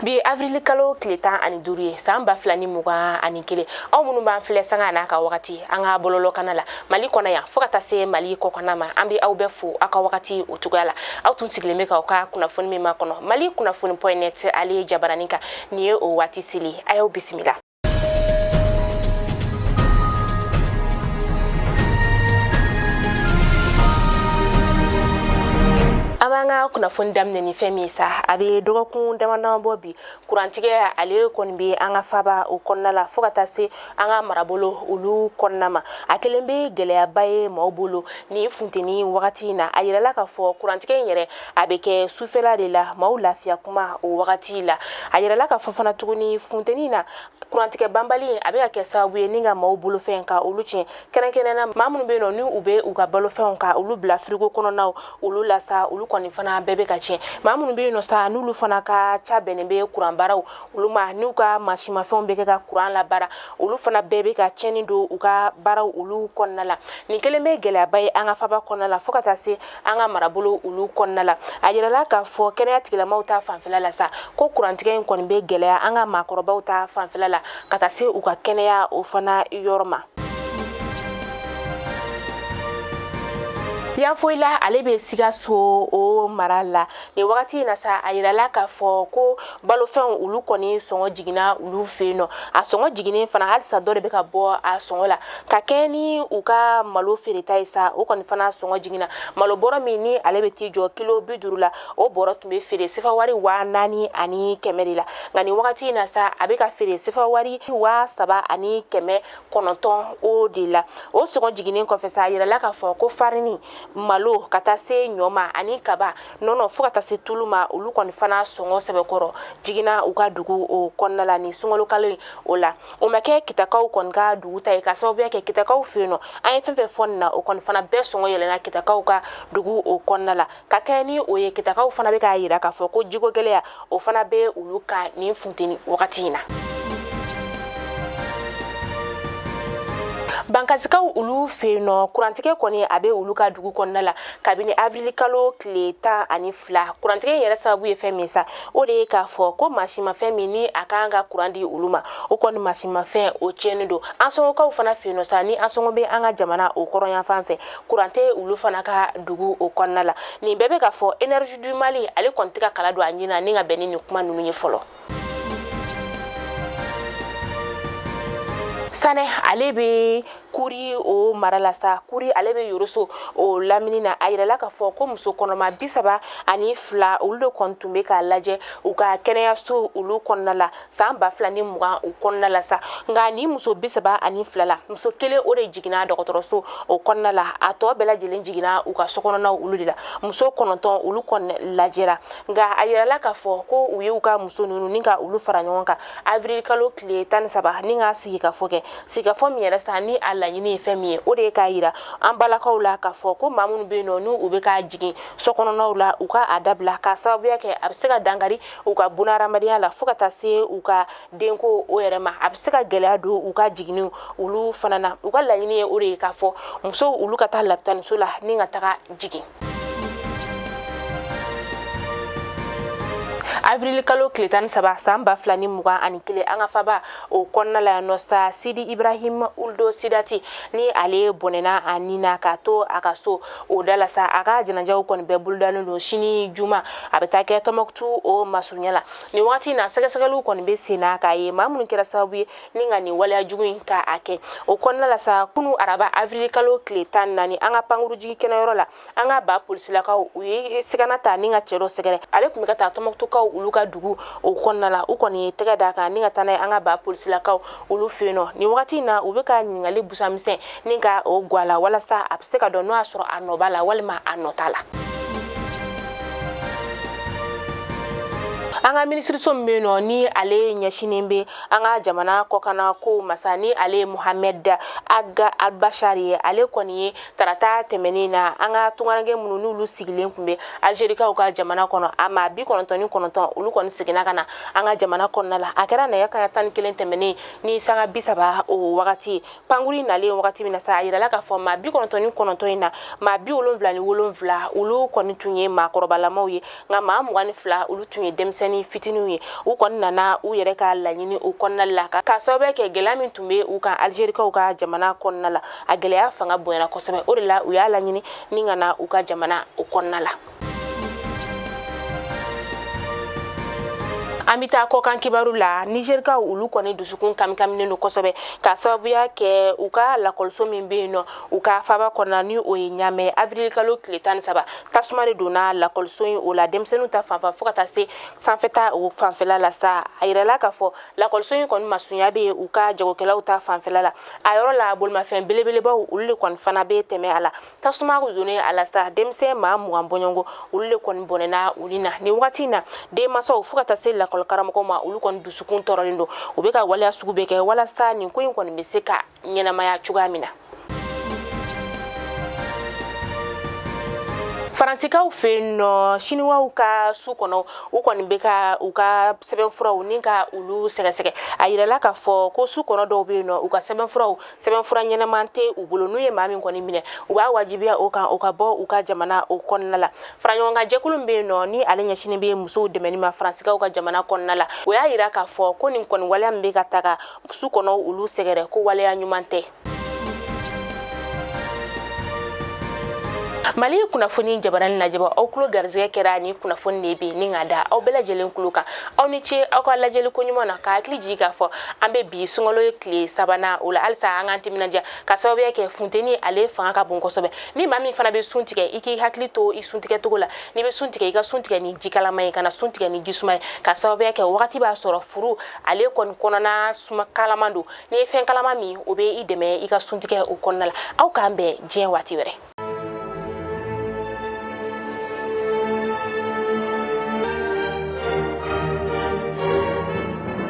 Bi ye avril kalo tile 15 ye, san 2021. Aw minnu b'an filɛ sanga n'a ka wagati an ka bɔlɔlɔkana la Mali kɔnɔ yan fo ka taa se Mali kɔkana ma, an bɛ aw bɛɛ fo aw ka wagati o cogoya la. Aw tun sigilen bɛ k'aw ka kunnafoni min makɔnɔ Mali kunnafoni.net ale ye jabaranin kan, nin ye o waati seli. A y'aw bisimila. An b'an ka kunnafoni daminɛ ni fɛn min sa, a bɛ dɔgɔkun dama dama bɔ bi, kurantigɛ ale kɔni bɛ an ka faba o kɔnɔna la fo ka taa se an ka marabolo olu kɔnɔna ma. A kɛlen bɛ gɛlɛyaba ye maaw bolo nin funteni wagati in na. A yirala k'a fɔ kurantigɛ in yɛrɛ a bɛ kɛ sufɛla de la, maaw lafiya kuma o wagati la. A yirala k'a fɔ fana tuguni, funteni na kurantigɛ banbali a bɛ ka kɛ sababu ye ni ka maaw bolofɛn ka olu tiɲɛ, kɛrɛnkɛrɛnnenya maa minnu bɛ yen nɔ ni u bɛ u ka balofɛnw ka olu bila firigo kɔnɔnaw olu la sa, olu kɔni fana bɛɛ bɛ ka tiɲɛ. Maa minnu bɛ yen nɔ sa, n'olu fana ka ca bɛnnen bɛ kuran baaraw olu ma, n'u ka mansinmafɛnw bɛ kɛ ka kuran labaara, olu fana bɛɛ bɛ ka tiɲɛni don u ka baaraw olu kɔnɔna la. Nin kɛlen bɛ gɛlɛyaba ye an ka faba kɔnɔna la fo ka taa se an ka marabolo olu kɔnɔna la. A yirala k'a fɔ kɛnɛya tigilamaw ta fanfɛla la sa, ko kurantigɛ in kɔni bɛ gɛlɛya an ka maakɔrɔbaw ta fanfɛla la ka taa se u ka kɛnɛya o fana yɔrɔ ma. Yanfoyila ale bɛ Sikaso o mara la nin wagati in na sa, a yirala k'a fɔ ko balofɛnw olu kɔni sɔngɔ jiginna olu fɛ yen nɔ. A sɔngɔ jiginnen fana, halisa dɔ de bɛ ka bɔ a sɔngɔ la ka kɛ ni u ka malo feereta ye sa, o kɔni fana sɔngɔ jiginna. Malo bɔrɔ min ni ale bɛ t'i jɔ kilo 50 la, o bɔrɔ tun bɛ feere sefa wari 4100 de la, nka nin wagati in na sa, a bɛ ka feere sefa wari 3900 o de la. O sɔngɔ jiginnen kɔfɛ sa, a yirala k'a fɔ ko farini, malo, ka taa se ɲɔ ma ani kaba, nɔnɔ, fo ka taa se tulu ma, olu kɔni fana sɔngɔ sɛbɛkɔrɔ jiginna u ka dugu o kɔnɔna la nin sunkalo kalo in o la. O ma kɛ Kitakaw kɔni ka dugu ta ye, ka sababuya kɛ Kitakaw fɛ yen nɔ, an ye fɛn fɛn fɔ nin na, o kɔni fana bɛɛ sɔngɔ yɛlɛnna Kitakaw ka dugu o kɔnɔna la. Ka kɛ ni o ye, Kitakaw fana bɛ k'a yira k'a fɔ ko jiko gɛlɛya o fana bɛ olu kan nin funteni wagati in na. Bankasikaw olu fɛ yen nɔ, kurantigɛ kɔni a bɛ olu ka dugu kɔnɔna la kabini avril kalo tile 12. Kurantigɛ in yɛrɛ sababu ye fɛn min sa, o de ye k'a fɔ ko mansinmafɛn min ni a kan ka kuran di olu ma, o kɔni mansinmafɛn o tiɲɛnen don. Ansɔngɔkaw fana fɛ yen nɔ sa, ni Ansɔngɔ bɛ an ka jamana o kɔrɔnyanfan fɛ, kuran tɛ olu fana ka dugu o kɔnɔna la. Nin bɛɛ bɛ ka fɔ, Énergie du Mali ale kɔni tɛ ka kala don a ɲin na ni ka bɛn ni nin kuma ninnu ye fɔlɔ. Sanɛ ale bɛ Kuri o mara la sa, Kuri ale bɛ Yoroso o lamini na. A yirala k'a fɔ ko muso kɔnɔma 32 olu de kɔni tun bɛ k'a lajɛ u ka kɛnɛyaso olu kɔnɔna la san 2020 o kɔnɔna la sa. Nka ni muso 32 la, muso kelen o de jiginna dɔgɔtɔrɔso o kɔnɔna la, a tɔ bɛɛ lajɛlen jiginna u ka sokɔnɔnaw olu de la. Muso 9 olu kɔni lajɛra, nka a yirala k'a fɔ ko u ye u ka muso ninnu ni ka olu fara ɲɔgɔn kan avril kalo tile 13 ni ka sigikafɔ kɛ. Sigikafɔ min yɛrɛ sa, ni a laɲini ye fɛn min ye, o de ye k'a yira an balakaw la k'a fɔ ko maa minnu bɛ yen nɔ, n'u bɛ ka jigin sokɔnɔnaw la, u ka a dabila, k'a sababuya kɛ a bɛ se ka dankari u ka bunahadamadenya la fo ka taa se u ka denko o yɛrɛ ma, a bɛ se ka gɛlɛya don u ka jiginniw olu fana na. U ka laɲini ye o de ye k'a fɔ musow olu ka taa lapitaniso la ni ka taga jigin. Avril kalo tile 13 san 2021, an ka faba o kɔnɔna la yan nɔ sa, Sidi Ibrahim Uldo Sidati ni ale bɔnɛna a ni na k'a to a ka so o da la sa. A ka janajaw kɔni bɛɛ bolodalen don sini juma, a bɛ taa kɛ Tɔnbɔkutu o masurunya la. Nin wagati in na, sɛgɛsɛgɛliw kɔni bɛ sen na k'a ye maa minnu kɛra sababu ye ni ka nin waleya jugu in ka a kɛ o kɔnɔna la sa. Kunu araba avril kalo tile 14, an ka pankurujigi kɛnɛyɔrɔ la, an ka ba polisilakaw u ye sigana ta ni ka cɛ dɔ sɛgɛrɛ. Ale tun bɛ ka taa Tɔnbɔkutukaw olu ka dugu o kɔnɔna la. U kɔni ye tɛgɛ d'a kan ni ka taa n'a ye an ka ba polisilakaw olu fɛ yen nɔ. Nin wagati in na, u bɛ ka ɲininkali busamisɛn ni ka o gwa la walasa a bɛ se ka dɔn n'o y'a sɔrɔ a nɔ b'a la walima a nɔ t'a la. An ka minisiriso min bɛ yen nɔ, ni ale ɲɛsinnen bɛ an ka jamana kɔkanna kow ma sa, ni ale ye Mohamed Ag Albachar ye, ale kɔni ye tarata tɛmɛnen na an ka tungaranke minnu n'olu sigilen tun bɛ Algerikaw ka jamana kɔnɔ, a maa 99 olu kɔni seginna ka na an ka jamana kɔnɔna la. A kɛra nɛgɛ kanɲɛ 11 tɛmɛnen ni sanga 30 o wagati. Pankuru nalen wagati min na sa, a yirala k'a fɔ maa 99 in na, maa 77 olu kɔni tun ye maakɔrɔbalamaw ye, nka maa 22 olu tun ye denmisɛnnin. denmisɛnnin fitininw ye. U kɔni nana u yɛrɛ ka laɲini o kɔnɔna la, ka sababu kɛ gɛlɛya min tun bɛ u kan Algerikaw ka jamana kɔnɔna la. A gɛlɛya fanga bonyana kosɛbɛ, o de la u y'a laɲini ni ka na u ka jamana o kɔnɔna la. An bɛ taa kɔkan kibaru la. Nizerikaw olu kɔni dusukun kamikaminen don kosɛbɛ, ka sababuya kɛ u ka lakɔliso min bɛ yen nɔ u ka faaba kɔnɔna, ni o ye Ɲamɛ. Avril kalo tile 13, tasuma de donna lakɔliso in o la, denmisɛnninw ta fanfɛ fo ka taa se sanfɛta o fanfɛla la sa. A yirala k'a fɔ lakɔliso in kɔni masunya bɛ u ka jagokɛlaw ta fanfɛla la. A yɔrɔ la, bolimafɛn belebelebaw olu de kɔni fana bɛ tɛmɛ a la. Tasuma donnen a la sa, denmisɛn maa 20 bɔɲɔgɔnko olu de kɔni bɔnɛna u ni na. Nin wagati in na, denmansaw fo ka taa se lakɔlikaramɔgɔw ma, olu kɔni dusukun tɔɔrɔlen don. U bɛ ka waleya sugu bɛɛ kɛ walasa nin ko in kɔni bɛ se ka ɲɛnamaya cogoya min na. Faransikaw fɛ yen nɔ, siniwaw ka su kɔnɔ, u kɔni bɛ ka u ka sɛbɛnfuraw ni ka olu sɛgɛsɛgɛ. A yirala k'a fɔ ko su kɔnɔ dɔw bɛ yen nɔ, u ka sɛbɛnfuraw, sɛbɛnfura ɲɛnama tɛ u bolo. N'u ye maa min kɔni minɛ, u b'a wajibiya o kan o ka bɔ u ka jamana o kɔnɔna la. Faraɲɔgɔnkan jɛkulu min bɛ yen nɔ, ni ale ɲɛsinnen bɛ musow dɛmɛni ma faransikaw ka jamana kɔnɔna la, o y'a yira k'a fɔ ko nin kɔni waleya min bɛ ka taga su kɔnɔ olu sɛgɛrɛ, ko waleya ɲuman tɛ. Mali kunnafoni jabarani lajɛbaa, aw tulo garisɛgɛ kɛra ni kunnafoni de bi ni ka da aw bɛɛ lajɛlen tulo kan. Aw ni ce aw ka lajɛli ko ɲuman na. Ka hakili jigi k'a fɔ an bɛ bi sunkalo ye tile sabanan o la, halisa an k'an timinandiya, ka sababuya kɛ funteni ale fanga ka bon kosɛbɛ. Ni maa min fana bɛ sun tigɛ, i k'i hakili to i suntigɛ cogo la. N'i bɛ sun tigɛ, i ka sun tigɛ ni ji kalaman ye, kana sun tigɛ ni jisuma ye, ka sababuya kɛ wagati b'a sɔrɔ furu ale kɔni kɔnɔna suma kalaman don. N'i ye fɛn kalaman min, o bɛ i dɛmɛ i ka suntigɛ o kɔnɔna la. Aw k'an bɛn diɲɛ waati wɛrɛ.